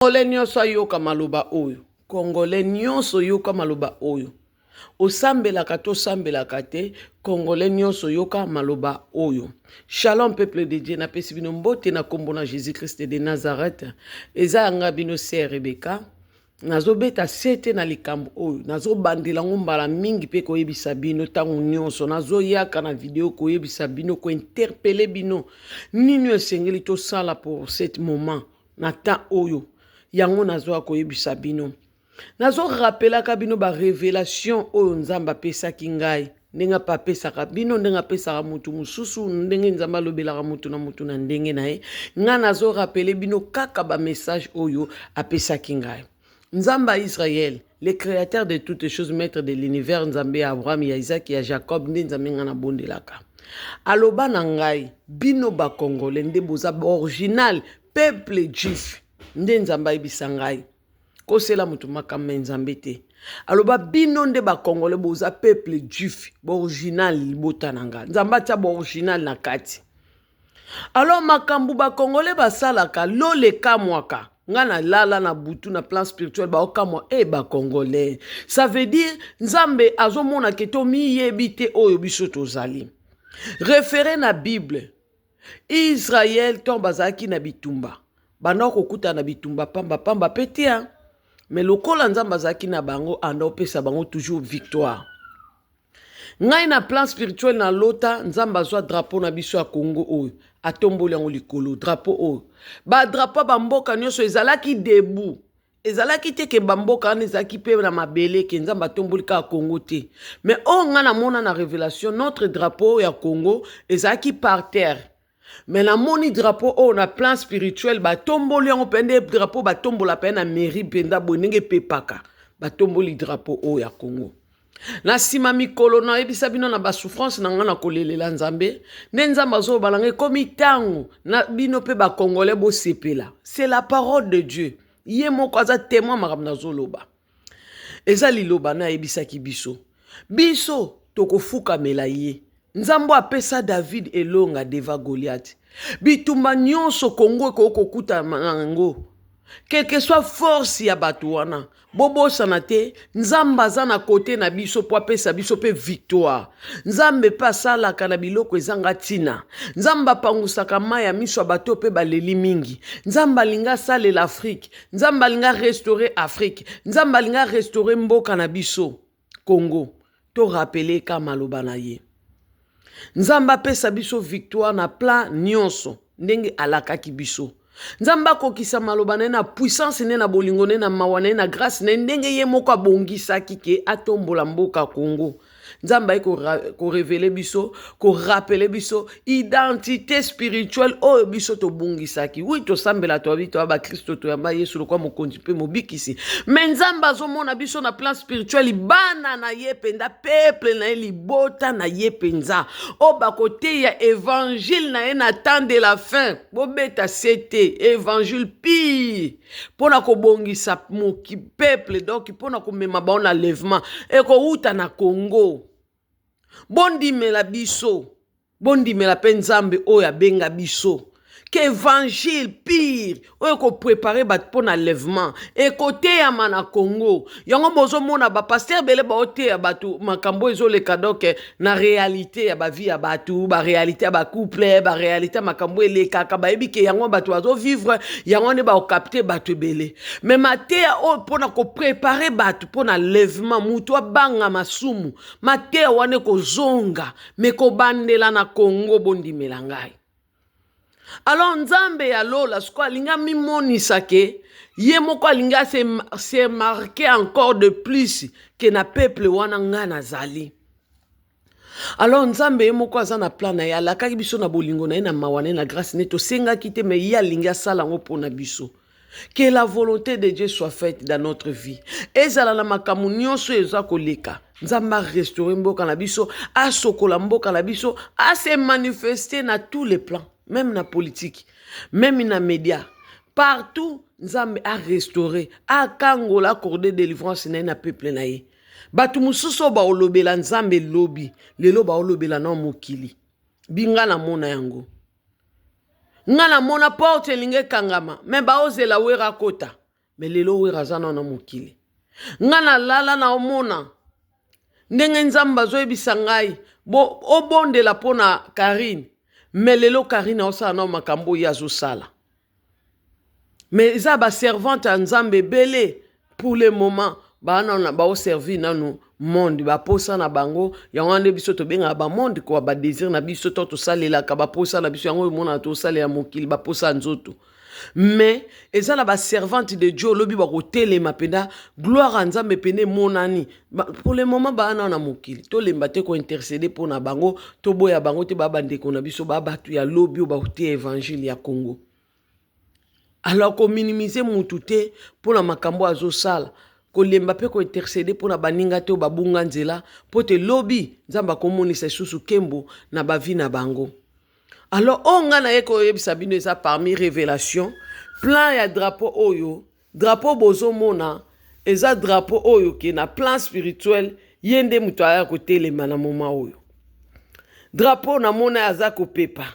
Congolais nyonso ayoka maloba oyo. Congolais nyonso yoka maloba oyo. Osambelaka to osambelaka te, Congolais nyonso yoka maloba oyo. Shalom peuple de Dieu, napesi bino mbote na kombo na Jésus-Christ de Nazareth. Eza yanga bino sœur Rebecca. Nazobeta sete na likambo oyo, nazobandela yango mbala mingi mpe koyebisa bino ntango nyonso nazoyaka na video koyebisa bino, kointerpele bino nini esengeli tosala pour cet moment na temps oyo. Yango nazoya koyebisa bino, nazorapelaka bino barevelation oyo Nzambe apesaki ngai, ndenge ape apesaka bino, ndenge apesaka motu mosusu, ndenge Nzambe alobelaka motu na motu na ndenge na ye. Ngai nazorapele bino kaka bamessage oyo apesaki ngai. Nzambe ya Israël, le créateur de toutes choses, maître de l'univers, Nzambe ya Abraham, ya Isaac, ya Jacob, nde Nzambe ngai nabondelaka. Aloba na ngai, bino bakongole nde boza original peuple juif, nde Nzambe ayebisa ngai. Kosela moto makambo ya Nzambe te. Aloba bino nde bakongole boza peuple juif, original libota na ngai. Nzambe atia original na kati. Alors makambo bakongole basalaka lole kamwaka. Nga na lala na butu na plan spirituel baokamwa e bakongolais. Ça veut dire Nzambe azomona ke tomiyebi te oyo biso tozali. Référé na Bible, Israël ntango bazalaki na bitumba, banda kokutana na bitumba pamba pamba pe te, mais lokola Nzambe azalaki na bango, anda opesa bango toujours victoire. Ngai na plan spirituel na lota Nzambe azwa drapeau na biso ya Congo oyo atomboli yango likolo. Drapeau oyo, ba drapeau ba mboka nyonso ezalaki debout, ezalaki te ke bamboka wana ezalaki mpe na mabele ke Nzambe atomboli kaka Congo te. Mais oyo ngai namona na révélation, notre drapeau ya Congo ezalaki par terre. Mais namoni drapeau oyo na plan spirituel batomboli yango mpe nde drapeau batombola mpe na mairie mpenza boye ndenge epepaka, batomboli drapeau oyo ya Congo. Na nsima mikolo nayebisa bino na basouffrance na ngai na kolelela Nzambe, nde Nzambe azoloba na ngai ekomi ntango na bino mpe bakongolais bosepela. C'est la parole de Dieu, ye moko aza témoin makambo nazoloba. Eza liloba na ayebisaki biso, biso tokofukamela ye. Nzambe apesa David elonga deva Goliath. Bitumba nyonso Congo ekoki kokutana na yango, quelque soit force ya bato wana, bobosana te Nzambe aza na kote na biso po apesa biso pe victoire. Nzambe pe asalaka na biloko ezanga ntina. Nzambe apangusaka mai ya miso ya bato pe baleli mingi. Nzambe alingi asalela Afrique, Nzambe alingi arestaurer Afrique, Nzambe alingi arestaurer mboka na biso Congo. To rappeler ka maloba na ye. Nzambe apesa biso victoire na plan nyonso ndenge alakaki biso. Nzambe akokisa maloba na ye na puissance ne na bolingo ne na mawa na ye na grâce na ye ndenge ye moko abongisaki ke atombola mboka Congo. Nzambe aye korévéler biso, korappeler biso identité spirituelle oyo biso tobungisaki. Oui, tosambela, toyebi toya bakristo, toyamba Yesu lokwa mokonzi mpe mobikisi, mais Nzambe azomona biso na plan spirituel bana na ye mpenza, peuple na ye, libota na ye mpenza, oyo bakoteya évangile na ye na temps de la fin. Bobeta sete évangile pire mpona kobongisa moki peuple, donc mpona komema bango na enlèvement ekowuta na Congo. Bondimela biso, bondimela mpe Nzambe oyo abenga biso ke évangile pire oyo ekoprépare bato mpo na enlèvement ekoteyama na Congo. Yango bozomona bapasteur ebele baoteya bato makambo ezoleka, donc na réalité ya bavie ya bato, baréalité ya bacouple, baréalité ya makambo elekaka. Bayebi ke yango bato bazovivre yango nde bakocapter bato ebele. Mais mateya oyo mpona koprépare bato mpo na enlèvement, motu abanga masumu, mateya wana ekozonga me kobandela na Congo. Bondimela ngai. Alors Nzambe ya lola sikoyo alingi amimonisa ke ye moko alingi ase se marquer encore de plus ke na peuple wana ngai nazali. Alors Nzambe ye moko aza na plan na ye, alakaki biso na bolingo na ye, na mawa na ye, na grâce ne tosengaki te, mais ye alingi asala yango mpona biso. Que la volonté de Dieu soit faite dans notre vie. Ezala na makambo nyonso eza koleka, Nzambe arestaure mboka na biso, asokola mboka na biso, ase manifeste na tous les plans, même na politique, même na média, partout. Nzambe arestaure, akangola, accorde délivrance na ye na peuple na ye. Bato mosusu oyo baolobela Nzambe lobi, lelo baolobela na mokili. Binga namona yango, nga namona porte elingi ekangama, me baozela wera kota. Mais lelo Wera aza nano na mokili. Nga nalala na omona ndenge Nzambe azoyebisa ngai bo obondela mpo na Carine. Mais lelo Carine aosala nao makambo oyo ye azosala. Mais eza ba servante ya Nzambe ebele pour le moment baa nanu baoservir nanu monde baposa na bango. Yango wana nde biso tobengaka bamonde kwa badésir na biso to tosalelaka baposa na biso. Yango omonaka tosalela mokili baposa ya nzoto. Mais eza na baservante de Dieu olobi bakotelema mpenza gloire ya Nzambe pene emonani. Pour le moment baa nanu na mokili, tolemba te kointercéder mpo na bango, toboya bango te. Baa bandeko na biso, baa bato ya lobi oyo bakoteya évangile ya Congo. Alors kominimiser mutu te mpona makambo azosala, kolemba mpe kointercéder mpona baninga te oyo babunga nzela, mpo te lobi Nzambe akomonisa lisusu nkembo na bavie na bango. Alors oyo ngai naye koyebisa bino eza parmi révélation, plan ya drapeau oyo. Drapeau bozomona eza drapeau oyo ke na plan spirituel ye nde moto aya kotelema na moma oyo. Drapeau namona aza kopepa,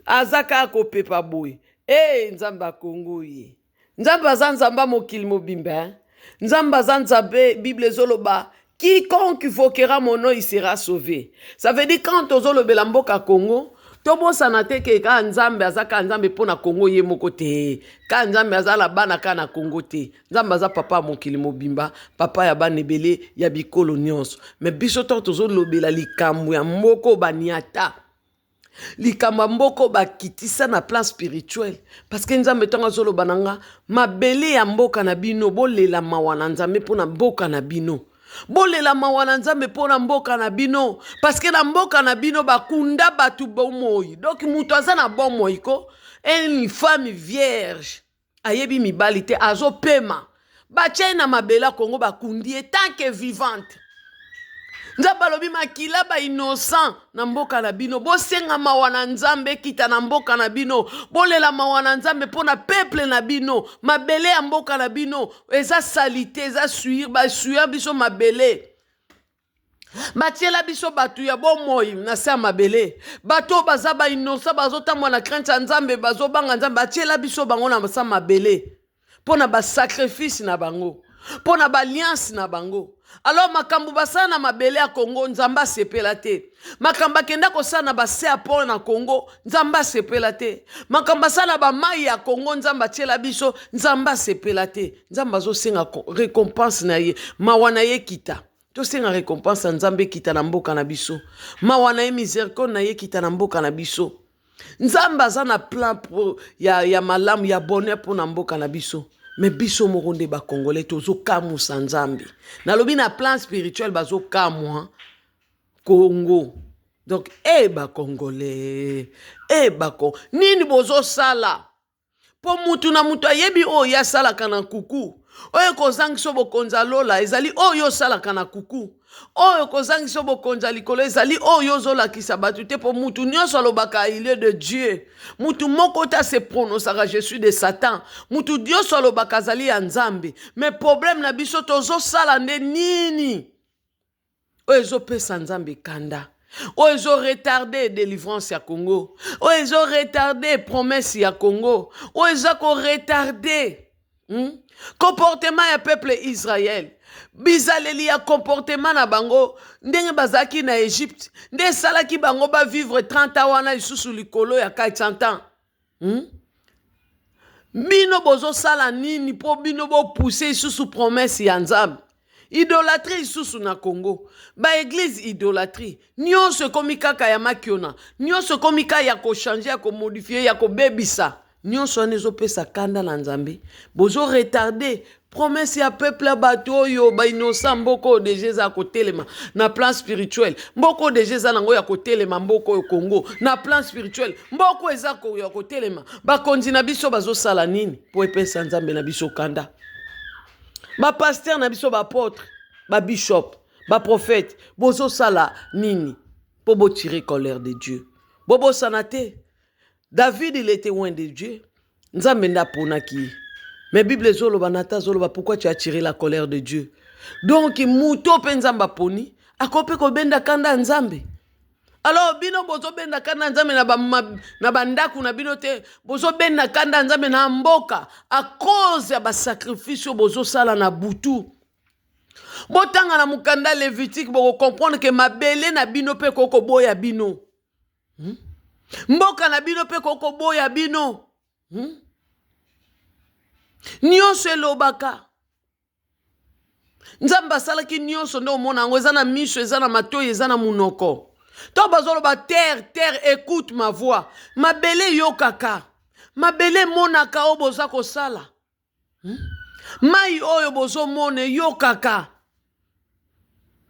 aza kaka kopepa boye. E Nzambe akongo ye, Nzambe aza Nzambe ya mokili mobimba, eh? Nzambe aza Nzambe. Bible ezoloba: "Quiconque invoquera mon nom, il sera sauvé." Ça veut dire, quand tozolobela mboka Congo, tobosana te ke kaka Nzambe aza kaka Nzambe mpo na Congo ye moko te. Kaka Nzambe aza na bana kaka na Congo te. Nzambe aza papa ya mokili mobimba, papa ya bana ebele ya bikolo nyonso. Mais biso ntango tozolobela likambo ya mboka, baniata likambo ya mboka bakitisa na plan spirituel, parce que Nzambe ntango azoloba na nga mabele ya mboka na bino, bolela mawa na Nzambe mpo na mboka na bino, bolela mawa na Nzambe mpo na mboka na bino, parce que na mboka na bino bakunda bato bomoi. Donc moto aza na bomoi ko, une femme vierge ayebi mibali te, azopema, batia ye na mabele ya Kongo, bakundi ye tant que vivante. Nzambe alobi makila bainnocent na mboka na bino, bosenga mawa na Nzambe ekita na mboka na bino, bolela mawa na Nzambe mpo na peuple na bino. Mabele ya mboka na bino eza saleté, eza souillure. Basouilla biso mabele, batiela biso bato ya bomoi na se ya mabele, bato oyo baza bainnocent, bazotambola na crainte ya Nzambe, bazobanga Nzambe, batiela biso bango na se ya mabele mpo na basacrifice na bango, mpo na baalliance na bango. Alors makambo basala na mabele ya Kongo, Nzambe asepela te. Makambo akenda kosala na base ya port na Kongo, Nzambe asepela te. Makambo asala na bamai ya Kongo, Nzambe atiela biso, Nzambe asepela te. Nzambe azosenga récompense na ye, mawa na ye kita. Tosenga récompense ya Nzambe ekita na mboka na biso, mawa na ye, miséricorde na ye ekita na mboka na biso. Nzambe aza na plan pro, ya malamu, ya bonheur mpo na mboka na biso. Mais biso moko nde bacongolais tozokamusa Nzambe. Nalobi na plan spirituel bazokamwa Congo. Donc e bacongolais, e bako nini bozosala? Mpo mutu na mutu ayebi oyo ye asalaka na nkuku. Oyo kozangisa bokonzi ya lola ezali oyo osalaka na kuku. Oyo kozangisa bokonzi ya likolo ezali oyo ozolakisa bato te. Mpo mutu nyonso alobaka il est de Dieu. Mutu moko te ase prononçaka "Je suis de Satan". Mutu nyonso alobaka azali ya Nzambe. Mais problème na biso, tozosala nde nini oyo ezopesa Nzambe kanda, oyo ezoretarder délivrance ya Congo, oyo ezoretarder promesse ya Congo, oyo eza koretarder, Comportement ya peuple Israel, bizaleli ya comportement na bango ndenge bazalaki na Egypte nde esalaki bango bavivre 30 ans wana lisusu likolo ya 400 ans, Bino bozosala nini mpo bino bopousse lisusu promesse ya Nzambe? Idolâtrie lisusu na Congo, baéglise idolâtrie nyonso ekomi kaka ya makiona, nyonso ekomi kaka ya kochanger, ya komodifier, ya kobebisa. Nyonso wana ezopesa kanda na Nzambe. Bozoretarder promesse ya peuple, ya bato oyo bainnocent. Mboka oyo déjà eza ya kotelema na plan spirituel. Mboka oyo déjà eza nango ya kotelema. Mboka oyo Congo, na plan spirituel, mboka oyo eza ya kotelema. Bakonzi na biso bazosala nini mpo epesa Nzambe na biso kanda? Bapasteur na biso, baapôtre, babishop, baprophète, bozosala nini mpo botire colère de Dieu? Bobosana te, David, il était loin de Dieu. Nzambe nde aponaki ye. Mais Bible ezoloba, Natan azoloba: "Pourquoi tu as attiré la colère de Dieu?" Donc moto mpe Nzambe aponi akoki mpe kobenda kanda ya Nzambe. Alors bino bozobenda kanda Nzambe na bandako na bino te, bozobenda kanda Nzambe na mboka à cause ya basacrifice oyo bozosala na butu. Botanga na mokanda Lévitique, bokocomprendre ke mabele na bino mpe ekoki koboya bino, Mboka na bino mpe ekoki koboya bino, Nyonso elobaka. Nzambe asalaki nyonso nde omona yango, eza na miso, eza na matoi, eza na monoko. To bazoloba: "Terre, terre, écoute ma voix." Mabele eyokaka, mabele emonaka oyo boza kosala, Mai oyo bozomona eyokaka,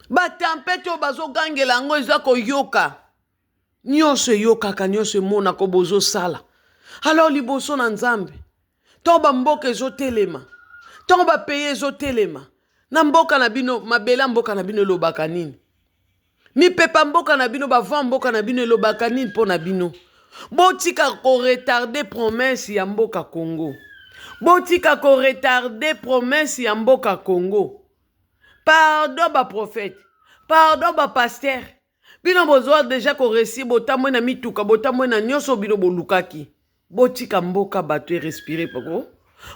batempêtes oyo bazogangela yango eza koyoka. Nyonso eyokaka, nyonso emonaka bozosala. Alors liboso na Nzambe, ntango bamboka ezotelema, ntango bapays ezotelema na mboka na bino, mabele ya mboka na bino elobaka nini? Mipepa mboka na bino, bavent mboka na bino elobaka nini mpo na bino? Botika koretarder promesse ya mboka Congo, botika koretarder promesse ya mboka Congo. Pardon baprophètes, pardon bapasteurs. Bino bozwa déjà koréussir, botambwe na mituka, botambwe na nyonso bino bolukaki. Botika mboka bato erespire poko,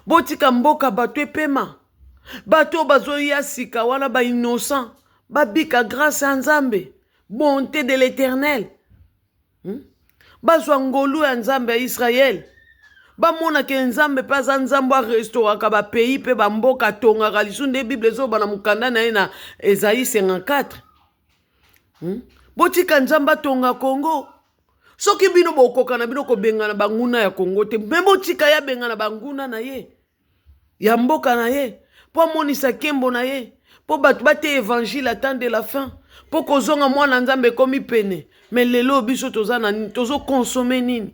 botika mboka bato epema. Bato oyo bazoya sika wana, bainnocent, babika grâce ya Nzambe, bonté de l'Éternel, Bazwa ngolu ya Nzambe ya Israele, bamonaka Nzambe mpe aza Nzambe arestauraka bapays mpe bamboka, atongaka lisusu nde Bible ezoba na mokanda na ye na Esaïe 54, Botika Nzambe atonga Kongo. Soki bino bokoka na bino kobengana banguna ya Kongo te, me botika ye abengana banguna na ye ya mboka na ye, mpo amonisa nkembo na ye, mpo bato bateya évangile à temps de la fin, mpo kozonga mwana Nzambe ekomi pene. Me lelo biso toza na nini? Tozoconsommer nini,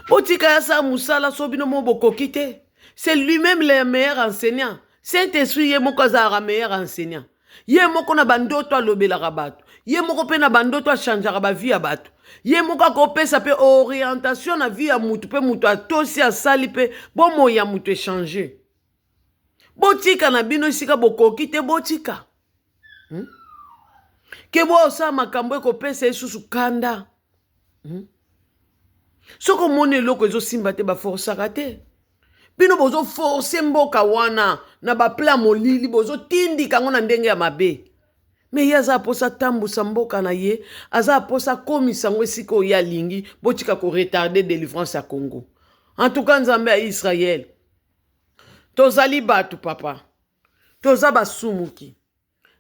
Botika ya sala mosala. So bino mo bokoki te, c'est lui-même le meilleur enseignant. Saint Esprit ye moko azalaka meilleur enseignant. Ye moko na bandoto alobelaka bato, ye moko mpe na bandoto achangeaka bavie ya bato, ye moko akopesa mpe orientation na vie ya mutu, mpe mutu atosi, asali, mpe bomoi ya mutu echange. Botika na bino esika bokoki te, botika, Ke bosala makambo ekopesa ye susu kanda, Soki omoni eloko ezosimba te, baforsaka te. Bino bozoforcer mboka wana na baplan molili, bozotindika yango na ndenge ya mabe. Me ye aza aposa atambusa mboka na ye, aza aposa akomisa yango esika oyo ye alingi. Botika koretarder délivrance ya Congo. En tout cas, Nzambe ya Israele, tozali bato, papa, toza basumuki.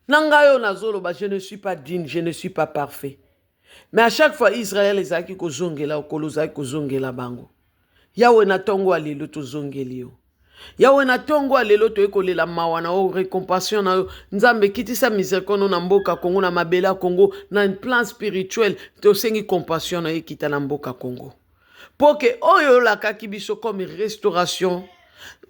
Na ngai oyo nazoloba, je ne suis pas digne, je ne suis pas parfait, mais à chaque fois Israel ezalaki kozongela okolo, ozalaki kozongela bango. Yawe, na ntongo ya lelo tozongeli yo. Yawe, na ntongo ya lelo toye kolela mawa na yo, récompassion na yo. Nzambe, kitisa miséricorde na mboka Kongo, na mabele ya Kongo. Na plan spirituel, tosengi compassion na yo ekita na mboka Kongo, mpo ke oyo olakaki biso comme restauration,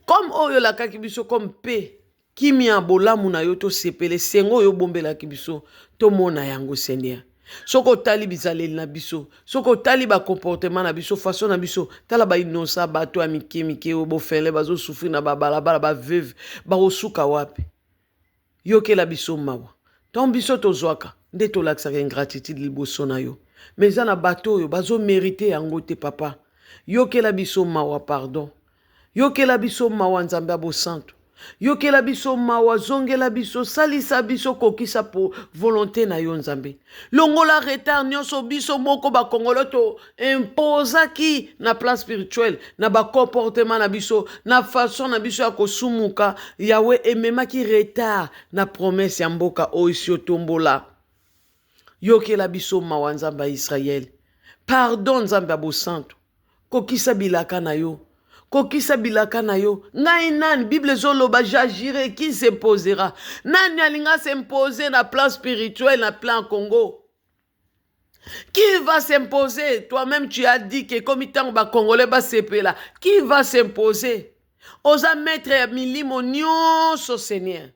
comme oyo olakaki biso comme paix, kimia, bolamu na yo, tosepele sengo oyo obombelaki biso, tomona yango. Seigneur, soki otali bizaleli na biso, soki otali bacomportement na biso, façon na biso, tala bainnocent, bato ya mike mike oyo bofele bazosouffrir na babalabala, baveuves, bakosuka wapi? Yokela biso mawa. Ntango biso tozwaka nde tolakisaka ingratitude liboso na yo, me eza na bato oyo bazomériter yango te. Papa, yokela biso mawa, pardon, yokela biso mawa. Nzambe ya bosantu, yokela biso mawa, zongela biso, salisa biso, kokisa po volonté na yo. Nzambe, longola retard nyonso biso moko bakongolo toimposaki na plan spirituel, na bacomportement na biso, na façon na biso ya kosumuka. Yawe, ememaki retard na promesse ya mboka oyo esi otombola. Yokela biso mawa, Nzambe ya Israele. Pardon, Nzambe ya bosantu, kokisa bilaka na yo, kokisa bilaka na yo. Ngai nani? Bible ezoloba: "J'agirai, qui s'imposera?" Nani alinga s'impose na plan spirituel, na plan Congo? Qui va s'imposer? Toi-même, tu as dit que comme ntango bacongolais basepela, qui va s'imposer? Oza maître ya milimo nyonso, Seigneur.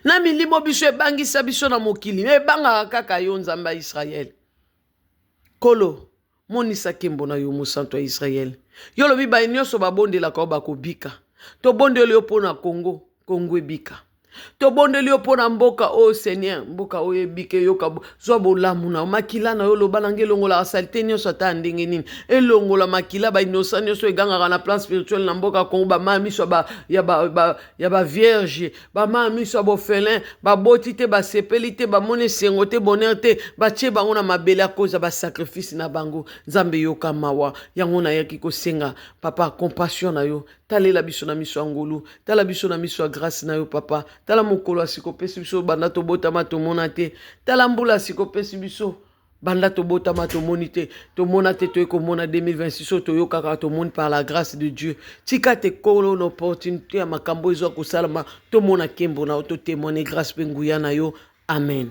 Na milimo biso ebangisa biso na mokili, ebangaka kaka yo, Nzambe ya Israele. Kolo, monisa nkembo na yo, Mosanto ya Israele. Yo lobi baye nyonso babondelaka oyo bakobika. Tobondeli yo mpo na Kongo, Kongo ebika. Tobondeli yo mpo na mboka oyo, Seigneur, mboka oyo ebike, yoka, zwa bolamu na yo, makila na yo, loba na ngai, elongolaka salite nyonso ata ya ndenge nini, elongola makila bainosa nyonso egangaka na plan spirituel na mboka Kongo, bamaya miso ya bavierge, bamaya miso ya bofelin, baboti te, basepeli te, bamoni esengo te, bonheur te, batie bango na mabele akoza basacrifice na bango. Nzambe, yoka mawa. Yango nayaki kosenga, Papa, compassion na yo. Talela biso na miso ya ngolu, tala biso na miso ya grâce na yo, Papa. Tala mokolo ya sika opesi biso, banda tobotama tomona te. Tala mbula ya sika opesi biso, banda tobotama tomoni te, tomona te. Toye komona 2026 oyo toyokaka, tomoni par la grâce de Dieu. Tika te, Kolo, na opportunité ya makambo ezwa kosalama, tomona nkembo na yo, totémoigne grâce mpe nguya na yo. Amen.